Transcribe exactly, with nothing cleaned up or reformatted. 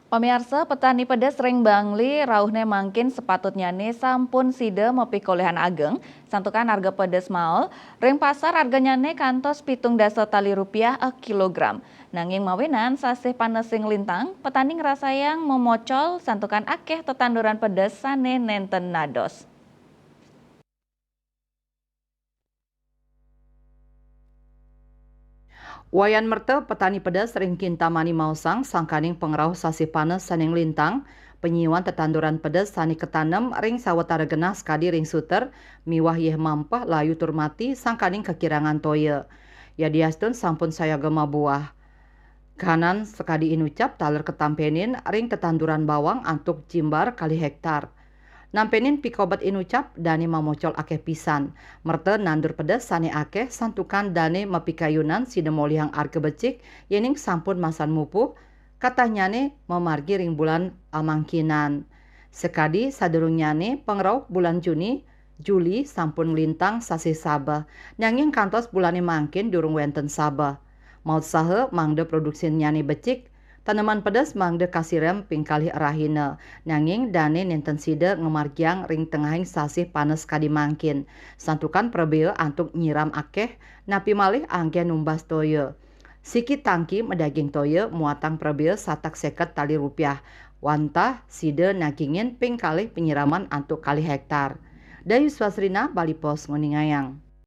Pamiarsa, petani pedes ring Bangli rauhne mangkin sapatutnyane sampun sida mapikolehan ageng, santukan arga pedes mael, ring pasar arganyane kantos pitung dasa tali rupiah a kilogram. Nanging mawinan sasih panes sing lintang, petani ngrasayang mamocol santukan akeh tetanduran pedes sane nenten nados. Wayan merta petani pedes ring Kintamani maosang sangkaning pangrauh sasih panes sane nglintang, panyiuan tetanduran pedes sane katanem ring sawatara genah sakadi ring suter miwah yeh mampeh layu tur mati sangkaning kakirangan toya. Yadiastun sampun sayaga mabuah. Kahanan sakadi inucap taler katampenin ring tetanduran bawang antuk jimbar kalih hektar. Nampenin pikobet inucap dane mamocol akeh pisan. Merta nandur pedes sane akeh santukan dane mapikayunan sida molihang arga becik yening sampun masan mupuh, katahnyane mamargi ring bulan amangkinan. Sakadi sadurungnyane pangrauh bulan Juni, Juli sampun nglintang sasih sabeh, nanging kantos bulane mangkin durung wenten sabeh. Mautsaha mangda produksinnyane becik, taneman pedes mangda kasirem ping kalih rahina, nanging dane nenten sida ngamargiang ring tengahing sasih panes kadi mangkin, santukan prabea antuk nyiram akeh, napi malih anggen numbas toya. Siki tangki madaging toya muatang prabea satak seket tali rupiah, wantah sida nagingin ping kalih panyiraman antuk kalih hektar. Dayu Swasrina, Bali Post, nguningayang.